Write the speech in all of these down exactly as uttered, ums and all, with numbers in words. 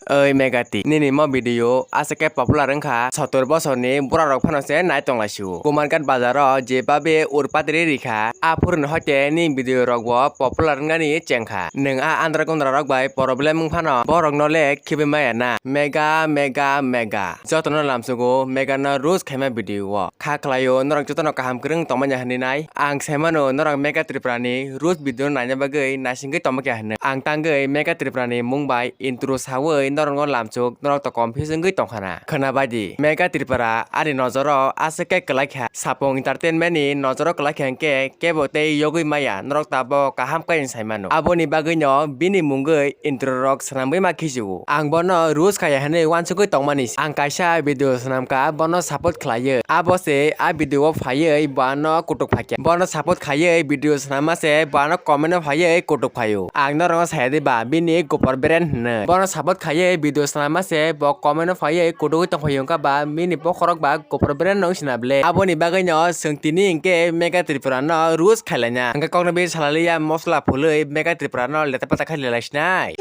Oi Megati, nini mo video aswk khe popular wngkha, sotor bosorni borarok phano se nai tonglaisio. Kumarghat bazaro je babe urpatri rikha, aphuru ni hoite ni video rokbo popular wngnani chengkha. Nwng a andra gundra rok bai problem wngphano borokno le khibi maya na. Mega, mega, mega. Jotono lamsugo Mega no roast khaima video o. Kha khlaio norok jotono kaham kwrwng tongmani hwnwi nai. Ang saimano norok Mega Tripura ni roast video no naina bagwi naisingwi tongma khe hwnwi. Ang tangwi Mega Tripura ni mung bai intro sawi norokno lamsuk, norok to confuse wngwi tongkhana. Khwnabaidi, Mega Tripura ani nojoro aswk khe kwlai kha. Sapung Entertainment ni nojoro kwlai kha hwnkhe kebo tei yogwi maya, norok tabok kaham khe saimano. Aboni bagwino bini mungwi intro rok swnamwi ma khichigo. Ang bono roast khaya hwnwi uansugwi tongmani. Ang kaisa video swnamkha, bono support khlaiwi. Abo se a video o phaiwi bono kutuk phaikha. Bono support khaiwi video swnamma se bono comment o phaiwi kutuk phaio. Ang norokno saya diba, bini gopor brand hwnwi. Bono support khaiwi video swnamma se bo comment o phaiwi kutugwi tongphaio, wngkha ba bini bokhorok ba gopor brand no wng sina ble. Aboni bagwino chwng tini hinkhe Mega Tripura no roast khailaina. Hwnkhe kokno bini salaliya mosla phulwi Mega Tripura no leta pata khai lelai sinai.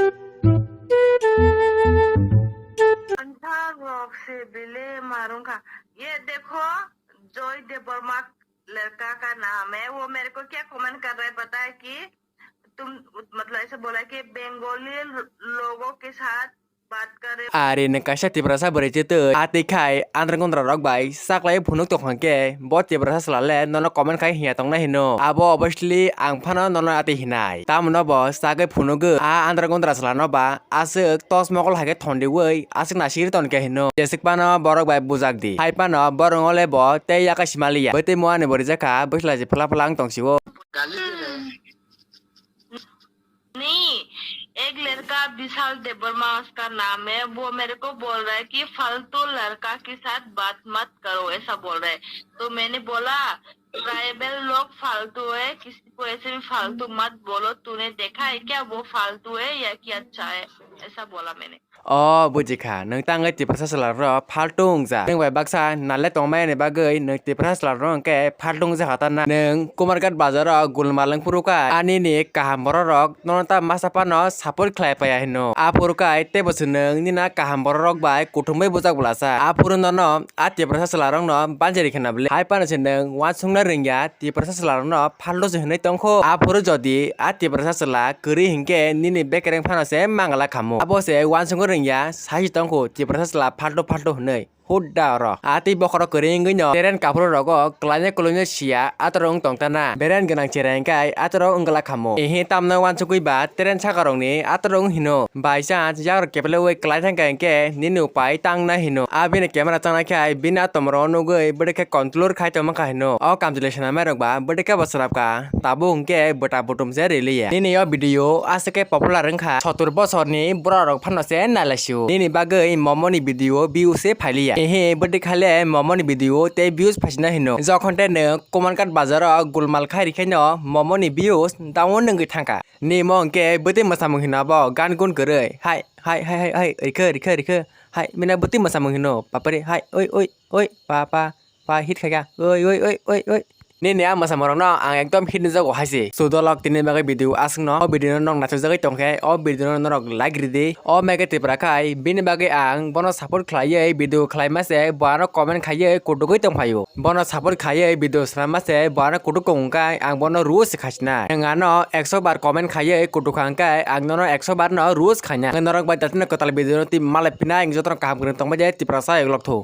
अंधा लोग से बिले मारूंगा। ये देखो, जॉय देवर्मा लड़का का नाम है, वो मेरे को क्या कमेंट कर रहा है पता है कि तुम, मतलब, ऐसे बोला कि बंगाली लोगों के साथ बात कर रहे हो। Ari nwng kaisa Tiprasa bwrwi chwtwi atwi khai andra gundra rok bai chaklai phunuk tongkha khe bo Tiprasa chwla le nono comment khai hiya tongna hino. Abo obviously ang phano nono atwi hinai. Tamno bo chagwi phunugo a andra gundra chwla no ba aswk tos mokol hai khe thondiwi aswk naisingri tonkhe hino. Jeswk phano borok bai bujak di. Hai phano borok ole bo tei yaka simaliya. Bwtwi muani bo rijak kha bwsla je phla phla wng tong sio. नहीं, एक लड़का विशाल देवर्मा उसका नाम है, वो मेरे को बोल रहा है कि फालतू लड़का के साथ बात मत करो, ऐसा बोल रहा है। तो मैंने बोला, ट्राइबल लोग फालतू है, किसी को ऐसे भी फालतू मत बोलो। तूने देखा है क्या वो फालतू है या कि अच्छा है, ऐसा बोला मैंने। O bujikha, nwng tangwi Tiprasa chwla rok phaltu wngja. Nwng bai baksa nale tongmani bagwi nwng Tiprasa chwla rok hwnkhe phaltu wngjakha ta na. Nwng Kumarghat bazaro gulmal wng phuru kha, ani ni kaham borok rok nono ta masa phano support khlai paiya hino. Aphuru kha teibo se nwng nini kaham borok rok bai kuthumwi bujak bwlasa. Aphuru nono a Tiprasa chwla rok no banjari khna bwle. Hai phano se nwng uansukna rwngya Tiprasa chwla rok no phaltu se hwnwi tongkho. Aphuru jodi a Tiprasa chwla kwrwi hinkhe nini bekereng phano se mangala khamu. Abo se uansukna rwngya sai se tongkho Tiprasa chwla phaltu phaltu hwnwi. Hudda oro. A tei bokhorok kwrwi wngwi no teren kaphuru rogo kwlaina kwlwino siya atorok wng tong tana. Beren gwnang cherai hwnkhe atorok wngla khamu. Ehe tamno uansukwi ba teren saka rokni atorok wng hino. By chance yakrok kepelewi kwlai thangkha hwnkhe nini upai tangna hino. A bini camera changnai khe bini a tomorok nugwi bwdwkhe control khai tongma kha hino. O kamchwlwi swnamai rok ba bwdwkhe bo swnamkha. Tabuk hwnkhe bwta butum se riliya. Nini o video aswk khe popular wngkha. Sotor bosorni borok rok phano se nailaisio. Nini bagwi momo ni video views se phailiya. Ehe, bwdwkhale momo ni video tei views phaisina hino. Jokhon te nwng Kumarghat bazaro gulmal khai rikhaino momo ni views down wngwi thangkha. Nimo hwnkhe bwtwi mwsamung hino abo gan gun kwrwi. Hai, hai, hai, hai, hai, rikha, rikha, rikha. Hai, mina bwtwi mwsamung hino. Papari, hai, oi, oi, oi, pa, pa, pa, hit khaikha. Oi, oi, oi, oi, oi. Nini a mwsamung rokno ang ekdom hit nukjago hai se. Sudo lok tini bagwi video aswkno. O video no nok naithokjagwi tongkhe, o video no norok like ridi. O Mega Tripura khai, bini bagwi ang bono support khlaiwi video khlaima se, bo ano comment khaiwi kutugwi tongphaio. Bono support khaiwi video swnamma se, bo ano kutuk kung wngkha, ang bono roast khaisina. Nwng ano ekso bar comment khaiwi kutuk kha hwnkhe, ang nono ekso bar no roast khaina. Ang norok bai datino kwtal video no tei malai phina, ang jotono kaham kwrwng tongma je Tiprasa yaglok thu.